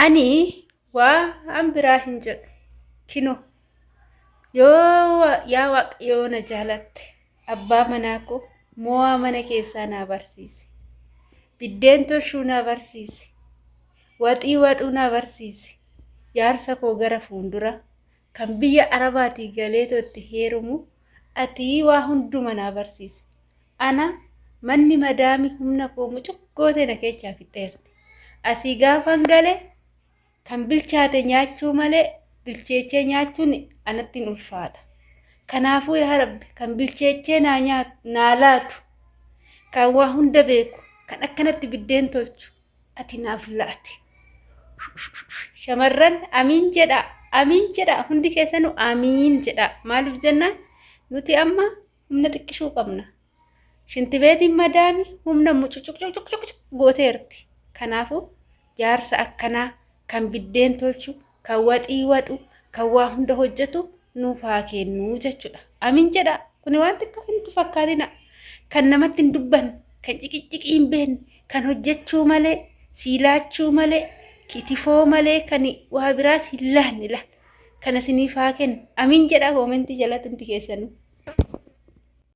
Ani waan biraa hin jedhu. Kino yoo yaa Waaqayyoo na jaalatte abbaa manaa koo mo'aa mana keessaa naa barsiisi. Biddeen tolchuu naa barsiisi. Waxii waxuu naa barsiisi. Jaarsa koo gara fuuldura kan biyya Arabaatii galeetoo itti heerumu ati waa hunduma naa barsiisi. Ana manni madaami humna koo mucuq gootee na keechaa fixxeerti. Asii gaafan gale kan bilchaate nyaachuu malee bilcheechee nyaachuun anatti hin ulfaata. Kanaafuu yaa Rabbi kan bilcheechee naa nyaatu naa laatu kan waa hunda beeku kan akkanatti biddeen tolchu ati naaf laati. Shamarran amiin jedhaa amiin jedhaa hundi keessanuu amiin jedhaa maaliif jennaan nuti amma humna xiqqishuu qabna. Shintibeetiin madaami humna mucucucucucucu gooteerti. Kanaafuu jaarsa akkanaa kan biddeen tolchu, kan waxii waxu, kan waa hunda hojjetu nuuf haa kennu jechuudha. Amiin jedhaa. Kuni waan xiqqoo isinitti fakkaatina. Kan namatti hin dubbanne, kan ciqicciqii hin beekne, kan hojjechuu malee, sii laachuu malee, kitifoo malee, kan waa biraas hin laanne laal. Kana isiniif haa kennu. Amiin jedhaa koomentii jalatti hundi keessanuu.